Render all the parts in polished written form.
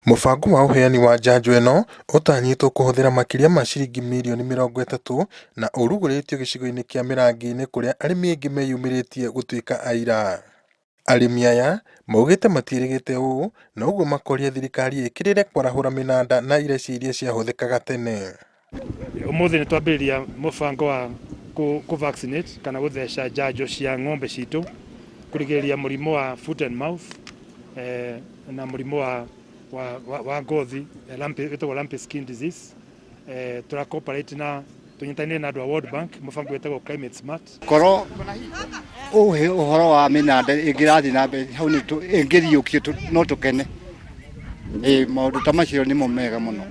Mũbango wa ũheani wa njanjo ĩno ũtanyĩtwo kũhũthĩra makĩria ma ciringi mirioni 30 na ũrugũrĩtio gĩcigo-inĩ kĩa Mĩrangi-inĩ kũrĩa arĩmi aingĩ meyumĩrĩtie gũtuĩka aira. Arĩmi aya maugĩte matiĩrĩgĩte ũũ na ũguo makoria thirikari ĩkĩrĩre kwarahũra mĩnanda na ireci iria ciahũthĩkaga tene. Ũmũthĩ nĩ twambĩrĩria mũbango wa kũ vaccinate kana gũtheca njanjo cia ng'ombe citũ kũrigĩrĩria mũrimũ wa foot and mouth na mũrimũ wa ngothi wĩtagwo lumpy skin disease. Tũra cooperate na tũnyitanĩire na andũ a World Bank mũbango wĩtagwo Climate Smart. Korwo ũhe ũhoro wa mĩnanda ĩngĩrathiĩ na mbere hau nĩ ĩngĩriũkio no tũkene. Ĩĩ maũndũ ta macio nĩmo mega mũno.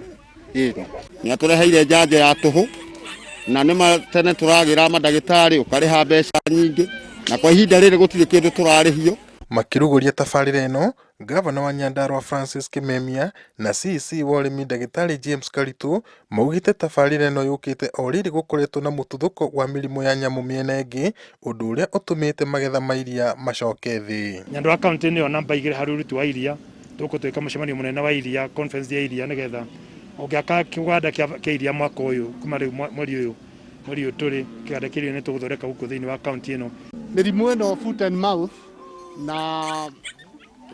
Ĩĩ. Nĩ atũreheire njanjo ya tũhũ na nĩ ma tene tũragĩra mandagĩtarĩ ũkarĩha mbeca nyingĩ na kwa ihinda rĩrĩ gũtirĩ kĩndũ tũrarĩhio. Makĩrugũria tabarĩra ĩno, Ngavana wa Nyandarua Francis Kimemia na CEC wa ũrĩmi Ndagĩtarĩ James Karitũ maugĩte tabarĩra ĩno yũkĩte o rĩrĩ gũkoretwo na mũtuthũko wa mĩrimũ ya nyamũ mĩena ĩngĩ ũndũ ũrĩa ũtũmĩte magetha ma iria macoke thĩ. Nyandarua County nĩyo namba 2 harĩ ũruti wa iria. Tũgũtwĩka mũcemanio mũnene wa iria, conference ya iria nĩgetha ũngĩaka kĩganda kĩa iria mwaka ũyũ kuma rĩu mweri ũyũ mweri ũyũ tũrĩ kĩganda kĩa iria nĩ tũgũthondeka gũkũ thĩinĩ wa kaunti ĩno. Mĩrimũ ĩno foot and mouth na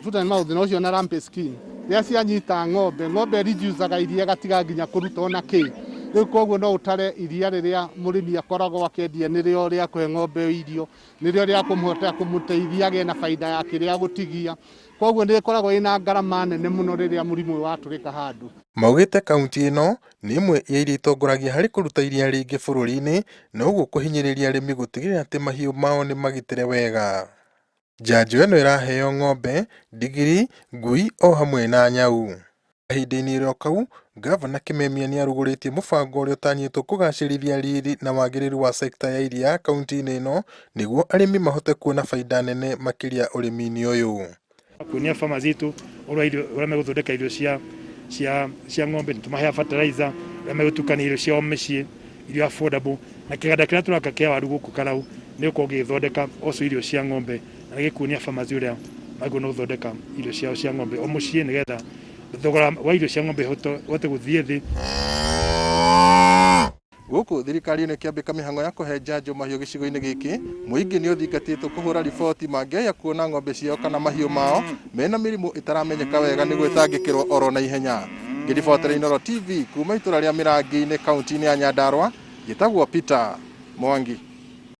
foot and mouth na ũcio na lumpy skin rĩrĩa cianyita ng'ombe, ng'ombe reduce-aga iria ĩgatiga nginya kũruta ona kĩ. Rĩu koguo no ũtare iria rĩrĩa mũrĩmi akoragwo akĩendia nĩrĩo rĩa kũhe ng'ombe irio, nĩrĩo rĩa kũmũhota kũmũteithia agĩe na baida ya kĩrĩa agũtigia. Koguo nĩ ĩkoragwo ĩna ngarama nene mũno rĩrĩa mũrimũ ũyũ watũrĩka handũ. Maugĩte kaunti ĩno nĩ ĩmwe ya iria itongoragia harĩ kũruta iria rĩingĩ bũrũri-inĩ na ũguo kũhinyĩrĩria arĩmi gũtigĩrĩra atĩ mahiũ mao nĩ magitĩre wega. Njanjo ĩno ĩraheo ng'ombe, ndigiri, ngui o hamwe na nyau. Kahinda-inĩ o kau, Ngavana Kimemia nĩ arugũrĩtie mũbango ũrĩa ũtanyĩtwo kũgacĩrithia riri na wagĩrĩru wa sekta ya iria kaunti-inĩ ĩno nĩguo arĩmi mahote kuona baida nene makĩria ũrĩmi-inĩ ũyũ. Kuonia farmers itũ ũrĩa irio ũrĩa megũthondeka irio cia cia cia ng'ombe nĩ tũmaheaga fertilizer ũrĩa megũtukania irio ciao mĩciĩ irio affordable na kĩganda kĩrĩa tũraka kĩa waru gũkũ Karau nĩ gũkorwo gĩgĩthondeka also irio cia ng'ombe na nĩ gĩkuonia farmers ũrĩa magĩrĩirwo nĩ gũthondeka irio ciao cia ng'ombe o mũciĩ nĩgetha thogora wa irio cia ng'ombe ũhote gũthiĩ thĩ. Gũkũ thirikari ĩno ĩkĩambĩka mĩhang'o ya kũhe njanjo mahiũ gĩcigo-inĩ gĩkĩ, mũingĩ nĩ ũthingatĩtwo kũhũra riboti mangĩaya kuona ng'ombe ciao kana mahiũ mao mena mĩrimũ ĩtaramenyeka wega nĩguo ĩtangĩkĩrwo oro na ihenya. Ngĩribotera Inooro TV kuma itũra rĩa Mĩrangi-inĩ kaunti-inĩ ya Nyandarua, njĩtagwo Peter Mwangi.